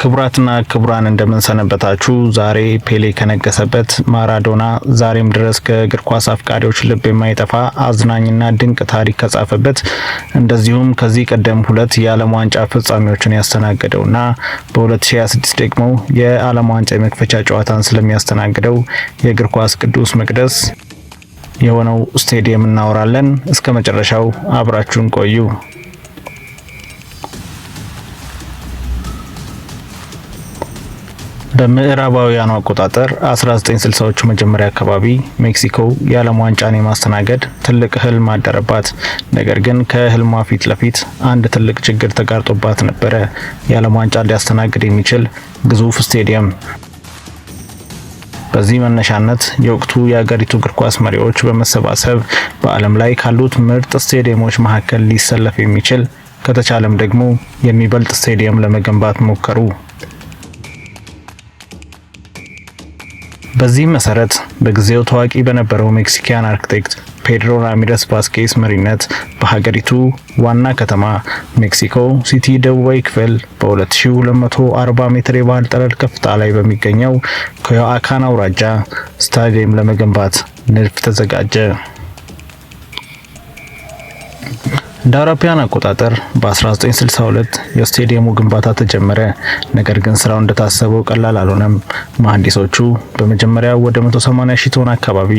ክቡራትና ክቡራን፣ እንደምን ሰነበታችሁ? ዛሬ ፔሌ ከነገሰበት፣ ማራዶና ዛሬም ድረስ ከእግር ኳስ አፍቃሪዎች ልብ የማይጠፋ አዝናኝና ድንቅ ታሪክ ከጻፈበት፣ እንደዚሁም ከዚህ ቀደም ሁለት የዓለም ዋንጫ ፍጻሜዎችን ያስተናገደውና በ2026 ደግሞ የዓለም ዋንጫ የመክፈቻ ጨዋታን ስለሚያስተናግደው የእግር ኳስ ቅዱስ መቅደስ የሆነው ስቴዲየም እናወራለን። እስከ መጨረሻው አብራችሁን ቆዩ። በምዕራባውያኑ አቆጣጠር 1960ዎቹ መጀመሪያ አካባቢ ሜክሲኮ የዓለም ዋንጫን የማስተናገድ ትልቅ ህልም አደረባት። ነገር ግን ከህልሟ ፊት ለፊት አንድ ትልቅ ችግር ተጋርጦባት ነበረ። የዓለም ዋንጫን ሊያስተናግድ የሚችል ግዙፍ ስቴዲየም። በዚህ መነሻነት የወቅቱ የአገሪቱ እግር ኳስ መሪዎች በመሰባሰብ በዓለም ላይ ካሉት ምርጥ ስቴዲየሞች መካከል ሊሰለፍ የሚችል፣ ከተቻለም ደግሞ የሚበልጥ ስቴዲየም ለመገንባት ሞከሩ። በዚህም መሰረት በጊዜው ታዋቂ በነበረው ሜክሲካን አርክቴክት ፔድሮ ራሚረስ ቫስኬስ መሪነት በሀገሪቱ ዋና ከተማ ሜክሲኮ ሲቲ ደቡባዊ ክፍል በ2240 ሜትር የባህር ጠለል ከፍታ ላይ በሚገኘው ኮዮአካን አውራጃ ስታዲየም ለመገንባት ንድፍ ተዘጋጀ። እንደ አውሮፓውያን አቆጣጠር በ1962 የስቴዲየሙ ግንባታ ተጀመረ። ነገር ግን ስራው እንደታሰበው ቀላል አልሆነም። መሐንዲሶቹ በመጀመሪያ ወደ 180 ሺህ ቶን አካባቢ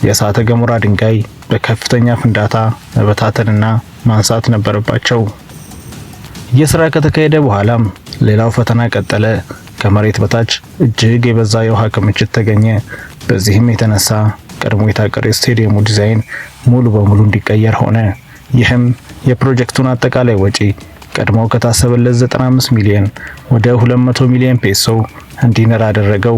የእሳተ ገሞራ ድንጋይ በከፍተኛ ፍንዳታ መበታተንና ማንሳት ነበረባቸው። ይህ ስራ ከተካሄደ በኋላም ሌላው ፈተና ቀጠለ። ከመሬት በታች እጅግ የበዛ የውሃ ክምችት ተገኘ። በዚህም የተነሳ ቀድሞ የታቀደው የስቴዲየሙ ዲዛይን ሙሉ በሙሉ እንዲቀየር ሆነ። ይህም የፕሮጀክቱን አጠቃላይ ወጪ ቀድሞ ከታሰበለት 95 ሚሊዮን ወደ 200 ሚሊዮን ፔሶ እንዲንር አደረገው።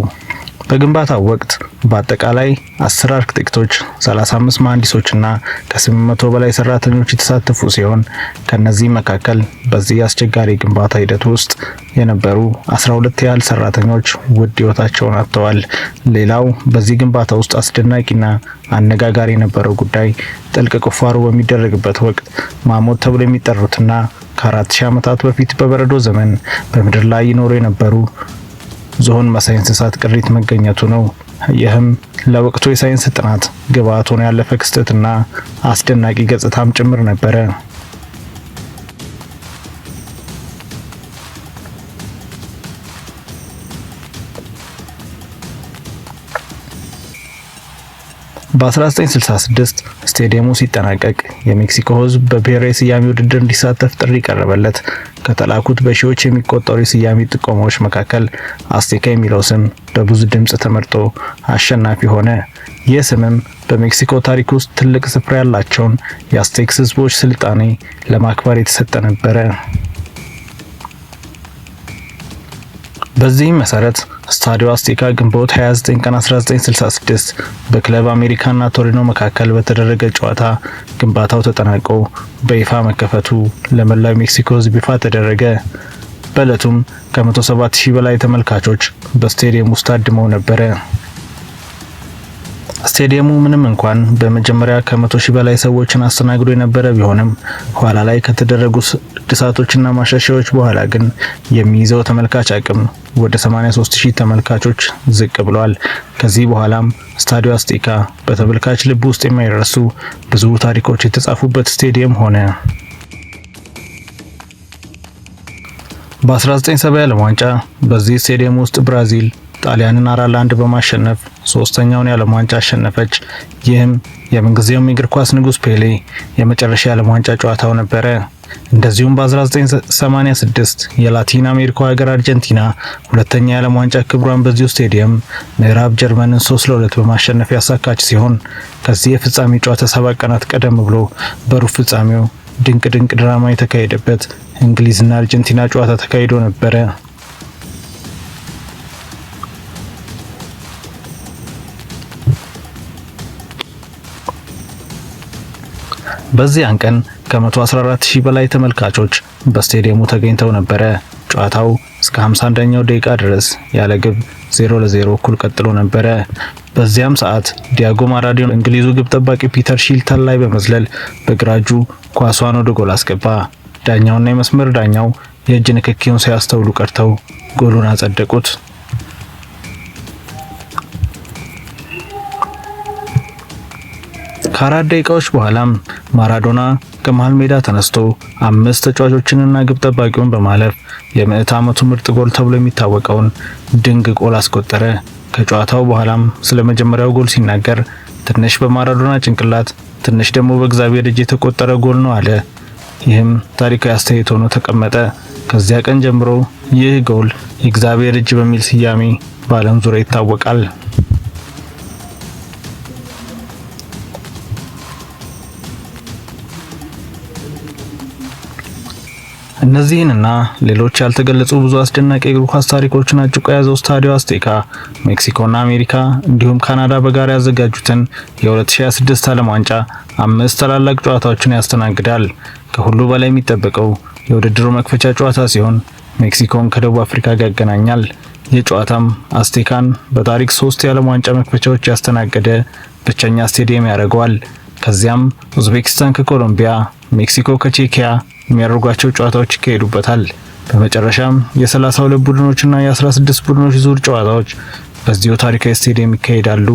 በግንባታው ወቅት በአጠቃላይ 10 አርክቴክቶች፣ 35 መሐንዲሶችና ከ800 በላይ ሰራተኞች የተሳተፉ ሲሆን ከነዚህ መካከል በዚህ አስቸጋሪ ግንባታ ሂደት ውስጥ የነበሩ 12 ያህል ሰራተኞች ውድ ሕይወታቸውን አጥተዋል። ሌላው በዚህ ግንባታ ውስጥ አስደናቂና አነጋጋሪ የነበረው ጉዳይ ጥልቅ ቁፋሮ በሚደረግበት ወቅት ማሞት ተብሎ የሚጠሩትና ከ4000 ዓመታት በፊት በበረዶ ዘመን በምድር ላይ ይኖሩ የነበሩ ዝሆን መሳይ እንስሳት ቅሪት መገኘቱ ነው። ይህም ለወቅቱ የሳይንስ ጥናት ግብዓት ሆኖ ያለፈ ክስተትና አስደናቂ ገጽታም ጭምር ነበረ። በ1966 ስቴዲየሙ ሲጠናቀቅ የሜክሲኮ ሕዝብ በብሔራዊ ስያሜ ውድድር እንዲሳተፍ ጥሪ ቀረበለት። ከተላኩት በሺዎች የሚቆጠሩ የስያሜ ጥቆማዎች መካከል አስቴካ የሚለው ስም በብዙ ድምጽ ተመርጦ አሸናፊ ሆነ። ይህ ስምም በሜክሲኮ ታሪክ ውስጥ ትልቅ ስፍራ ያላቸውን የአስቴክስ ሕዝቦች ስልጣኔ ለማክበር የተሰጠ ነበረ። በዚህም መሰረት ስታዲዮ አስቴካ ግንቦት 29 ቀን 1966 በክለብ አሜሪካና ቶሪኖ መካከል በተደረገ ጨዋታ ግንባታው ተጠናቆ በይፋ መከፈቱ ለመላው ሜክሲኮ ሕዝብ ይፋ ተደረገ። በዕለቱም ከ107 ሺህ በላይ ተመልካቾች በስቴዲየም ውስጥ ታድመው ነበረ። ስቴዲየሙ ምንም እንኳን በመጀመሪያ ከ100 ሺህ በላይ ሰዎችን አስተናግዶ የነበረ ቢሆንም ኋላ ላይ ከተደረጉ እድሳቶችና ማሻሻያዎች በኋላ ግን የሚይዘው ተመልካች አቅም ወደ 83 ሺህ ተመልካቾች ዝቅ ብሏል። ከዚህ በኋላም ስታዲዮ አስቴካ በተመልካች ልብ ውስጥ የማይረሱ ብዙ ታሪኮች የተጻፉበት ስቴዲየም ሆነ። በ1970 የዓለም ዋንጫ በዚህ ስቴዲየም ውስጥ ብራዚል ጣሊያንን 4-1 በማሸነፍ ሶስተኛውን የዓለም ዋንጫ አሸነፈች። ይህም የምንጊዜውም የእግር ኳስ ንጉስ ፔሌ የመጨረሻ የዓለም ዋንጫ ጨዋታው ነበረ። እንደዚሁም በ1986 የላቲን አሜሪካው ሀገር አርጀንቲና ሁለተኛ የዓለም ዋንጫ ክብሯን በዚሁ ስቴዲየም ምዕራብ ጀርመንን 3-2 በማሸነፍ ያሳካች ሲሆን ከዚህ የፍጻሜ ጨዋታ 7 ቀናት ቀደም ብሎ በሩብ ፍጻሜው ድንቅ ድንቅ ድራማ የተካሄደበት እንግሊዝና አርጀንቲና ጨዋታ ተካሂዶ ነበረ። በዚያን ቀን ከ114 ሺህ በላይ ተመልካቾች በስቴዲየሙ ተገኝተው ነበረ። ጨዋታው እስከ 51ኛው ደቂቃ ድረስ ያለ ግብ 0-0 እኩል ቀጥሎ ነበረ። በዚያም ሰዓት ዲያጎ ማራዶና እንግሊዙ ግብ ጠባቂ ፒተር ሺልተን ላይ በመዝለል በግራ እጁ ኳሷን ወደ ጎል አስገባ። ዳኛውና የመስመር ዳኛው የእጅ ንክኪውን ሳያስተውሉ ቀርተው ጎሉን አጸደቁት። ከ4 ደቂቃዎች በኋላም ማራዶና ከመሃል ሜዳ ተነስቶ አምስት ተጫዋቾችንና ግብ ጠባቂውን በማለፍ የምዕተ ዓመቱ ምርጥ ጎል ተብሎ የሚታወቀውን ድንቅ ጎል አስቆጠረ። ከጨዋታው በኋላም ስለ መጀመሪያው ጎል ሲናገር "ትንሽ በማራዶና ጭንቅላት፣ ትንሽ ደግሞ በእግዚአብሔር እጅ የተቆጠረ ጎል ነው" አለ። ይህም ታሪካዊ አስተያየት ሆኖ ተቀመጠ። ከዚያ ቀን ጀምሮ ይህ ጎል የእግዚአብሔር እጅ በሚል ስያሜ በዓለም ዙሪያ ይታወቃል። እነዚህንና ሌሎች ያልተገለጹ ብዙ አስደናቂ የእግር ኳስ ታሪኮችን አጭቆ የያዘው ስታዲዮ አዝቴካ ሜክሲኮና አሜሪካ እንዲሁም ካናዳ በጋራ ያዘጋጁትን የ2026 ዓለም ዋንጫ አምስት ታላላቅ ጨዋታዎችን ያስተናግዳል። ከሁሉ በላይ የሚጠበቀው የውድድሩ መክፈቻ ጨዋታ ሲሆን ሜክሲኮን ከደቡብ አፍሪካ ጋር ያገናኛል። ይህ ጨዋታም አዝቴካን በታሪክ ሶስት የዓለም ዋንጫ መክፈቻዎች ያስተናገደ ብቸኛ ስቴዲየም ያደርገዋል። ከዚያም ኡዝቤኪስታን ከኮሎምቢያ፣ ሜክሲኮ ከቼኪያ የሚያደርጓቸው ጨዋታዎች ይካሄዱበታል። በመጨረሻም የ32 ቡድኖችና የ16 ቡድኖች ዙር ጨዋታዎች በዚሁ ታሪካዊ ስቴዲየም ይካሄዳሉ።